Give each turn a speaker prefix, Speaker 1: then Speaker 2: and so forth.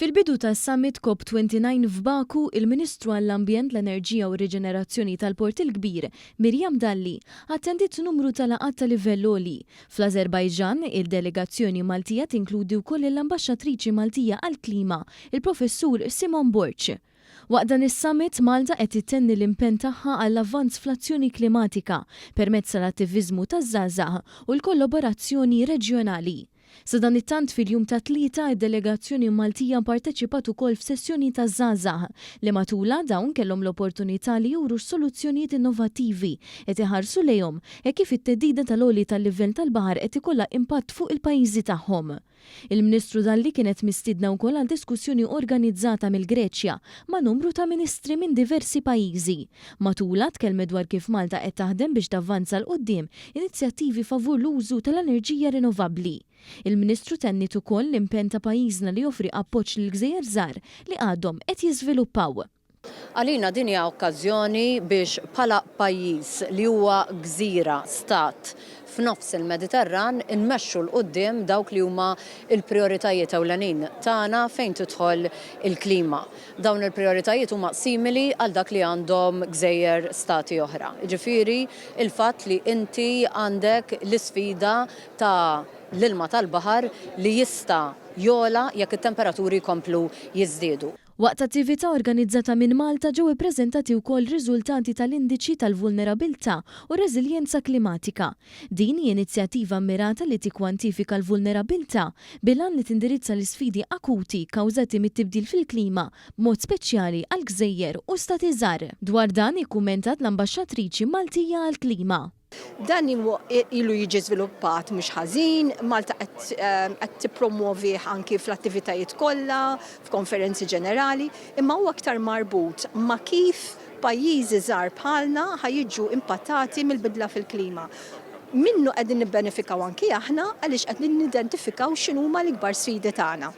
Speaker 1: Fil-bidu tas-Summit COP 29 f'Baku, il-Ministru għall-Ambjent, l-Enerġija u r-Riġenerazzjoni tal-Port il-Kbir, Miriam Dalli, attendiet numru ta' laqgħat ta' livell għoli. Fl-Ażerbajġan, il-delegazzjoni Maltija tinkludi wkoll lill-Ambaxxatriċi Maltija għall-Klima, il-Professur Simone Borg. Waqt dan is-summit, Malta qed ittenni l-impenn tagħha għall-avvanz fl-azzjoni klimatika permezz tal-attiviżmu taż-żgħażagħ u l-kollaborazzjoni reġjonali. Sadanittant fil-jum tat-Tlieta, id-delegazzjoni Maltija pparteċipat ukoll f'sessjoni taż-żgħażagħ li matulha dawn kellhom l-opportunità li juru x'soluzzjonijiet innovattivi qed iħarsu lejhom hekk kif it-theddida tal-għoli tal-livell tal-baħar qed ikollha impatt fuq il-pajjiżi tagħhom. Il-Ministru Dalli kienet mistiedna wkoll għal diskussjoni organizzata mill-Greċja ma' numru ta' ministri minn diversi pajjiżi. Matulha tkellmet dwar kif Malta qed taħdem biex tavvanza 'l quddiem inizjattivi favur l-użu tal-enerġija rinnovabbli. Il-Ministru tenniet ukoll l-impenn ta' pajjiżna li joffri appoġġ lill-gżejjer żgħar li għadhom qed jiżviluppaw.
Speaker 2: Għalina din hija okkażjoni biex bħala pajjiż li huwa gżira, stat, f'nofs il-Mediterran inmexxu 'l quddiem dawk li huma l-prijoritajiet ewlenin tagħna fejn tidħol il-klima. Dawn il-prijoritajiet huma simili għal dak li għandhom gżejjer stati oħra. Jiġifieri l-fatt li inti għandek l-isfida ta' l-ilma tal-baħar li jista' jogħla jekk it-temperaturi jkomplu jiżdiedu.
Speaker 1: Waqt attività organizzata minn Malta ġew ippreżentati wkoll riżultati tal-Indiċi tal-Vulnerabilità u r-Reżiljenza Klimatika. Din hi inizjattiva mmirata li tikkwantifika l-vulnerabilità bil-għan li tindirizza l-isfidi akuti kkawżati mit-tibdil fil-klima b'mod speċjali għal gżejjer u stati żgħar. Dwar dan ikkummentat l-Ambaxxatriċi Maltija għall-Klima.
Speaker 3: Dan ilu jiġi żviluppat mhux ħażin, Malta qed tippromwovih anki fl-attivitajiet kollha, f'konferenzi ġenerali, imma huwa aktar marbut ma' kif pajjiżi żgħar bħalna ħa jiġu impattati mill-bidla fil-klima. Minnu qegħdin nibbenefikaw anki aħna għaliex qed nidentifikaw x'inhuma l-ikbar sfidi tagħna.